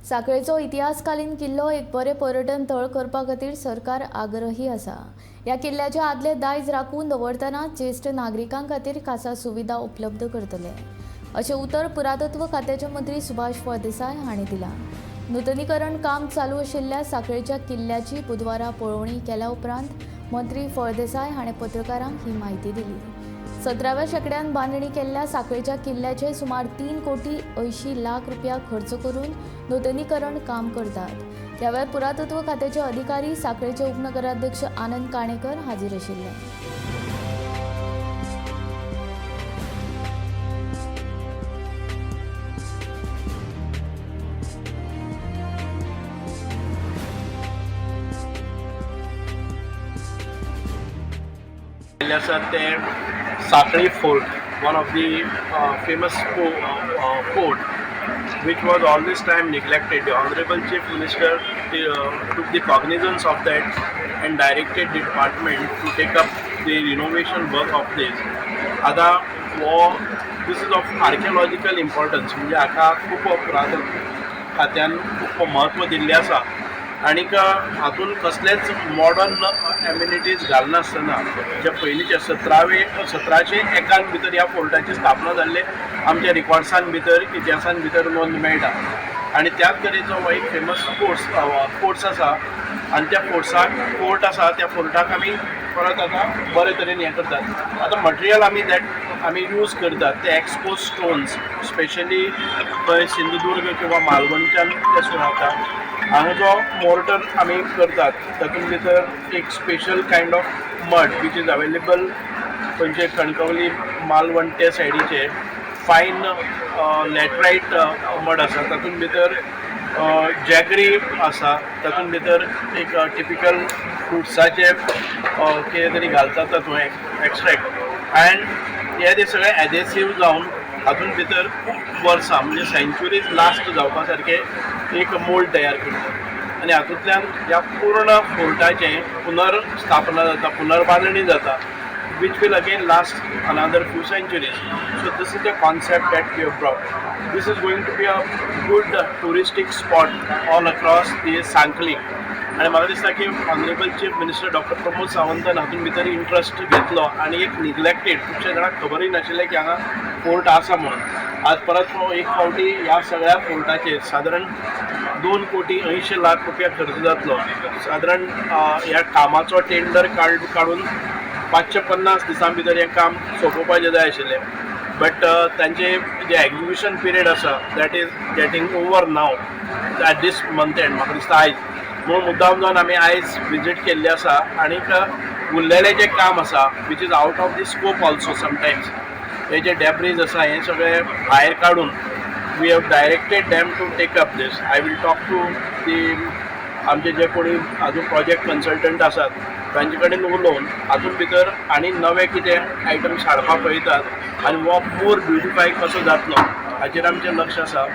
सांखळेचो इतिहासकालीन किल्लो एक बरें पर्यटन थळ करपा खातीर सरकार आग्रही आसा. ह्या किल्ल्याचे आदले दायज राखून दवरतना ज्येश्ठ नागरिकां खातीर खासा सुविधा उपलब्ध करतले, अशें उतर पुरातत्व खात्याचे मंत्री सुभाष फळदेसाय हांणी दिलां. नुतनीकरण काम चालू आशिल्ल्या सांखळेच्या किल्ल्याची बुधवारा पळोवणी केल्या उपरांत मंत्री फळदेसाय हाणें पत्रकारांक ही म्हायती दिली. 17व्या शेंकड्यान बांदणी केल्ल्या सांखळेच्या किल्ल्याचे सुमार 3 कोटी 80 लाख रुपया खर्च करून नुतनीकरण काम करतात. ह्या वेळार पुरातत्व खात्याचे अधिकारी, सांखळेचे उपनगराध्यक्ष आनंद काणेकर हाजीर आशिल्ले. केल्ले आसात ते साखळी fort, one of the famous fort which was all this time neglected. The Honorable Chief Minister took the cognizance of that and directed the department to take up the renovation work of this. आतां हो, this is of archaeological importance, म्हणजे हाका खूब पुरातत्व खात्यान खूब म्हत्व दिल्लें आसा. आणीक हातून कसलेच मॉडर्न एम्युनिटीज घालनासतना जे पयलींचे 1701 भितर ह्या फोर्टाची स्थापना जाल्ले आमच्या रिकॉर्ड्सान भितर, इतिहासान भितर नोंद मेळटा. आनी त्याच तरेचो हो एक फेमस फोर्ट्स आसा आनी त्या फोर्ट्साक, फोर्ट आसा, त्या फोर्टाक आमी परत आतां बरे तरेन हें करतात. आतां मटेरियल आमी that आमी यूज करतात ते एक्सपोज स्टोन्स, स्पेशली खंय सिंधुदुर्ग किंवा मालवणच्यान ते सुरावता. हांगा जो मोर्टर आमी करतात तातूंत भितर एक special kind of mud which is available खंयचे कणकवली, मालवण ते सायडीचे फायन लॅटरायट मड आसा. तातूंत भितर जॅगरी आसा. तातूंत भितर एक टिपिकल फ्रुट्साचे कितें तरी घालतात तातूंत एक्स्ट्रेक्ट, अँड हे ते सगळे एडेसीव जावन हातूंत भितर खूब वर्सां, म्हणजे सेंच्युरीज लास्ट जावपा सारकें एक मोल्ड तयार करतात. आनी हातूंतल्यान ह्या पूर्ण फोर्टाचें पुनर्स्थापना जाता, पुनर्बांदणी जाता, which will again last another few centuries. So this is the concept that we have brought. This is going to be a good touristic spot all across the Sanquelim. आनी म्हाका दिसता की honourable chief minister doctor Pramod सावंतान हातूंत भितर interest घेतलो आनी एक निग्लेक्टेड, खुबशे जाणांक खबरूय नाशिल्लें की हांगा फोर्ट आसा म्हणून. आज परत एक फावटी ह्या सगळ्या फोर्टाचेर सादारण 2 कोटी 80 लाख रुपया खर्च जातलो. सादारण ह्या कामाचो टेंडर काडून 550 दिसां भितर हें काम सोंपोवपाचें जाय आशिल्लें, बट तांचे जे एक्जिक्युशन पिरियड आसा, that is getting over now at this month end, म्हाका दिसता आयज. म्हणून मुद्दाम जावन आमी आयज विजीट केल्ली आसा. आनीक उरलेलें जें काम आसा, which is out of the scope also sometimes, हे जे डेब्रीज आसा हें सगळें भायर काडून we have directed them to take up this. I will talk to the आमचे जे कोणी अजून प्रोजेक्ट कन्सल्टंट आसात तांचे कडेन उलोवन हातूंत भितर आनी नवे कितें आयटम्स हाडपाक पळयतात आनी हो मोर ब्युटिफाय कसो जातलो हाचेर आमचें लक्ष आसा.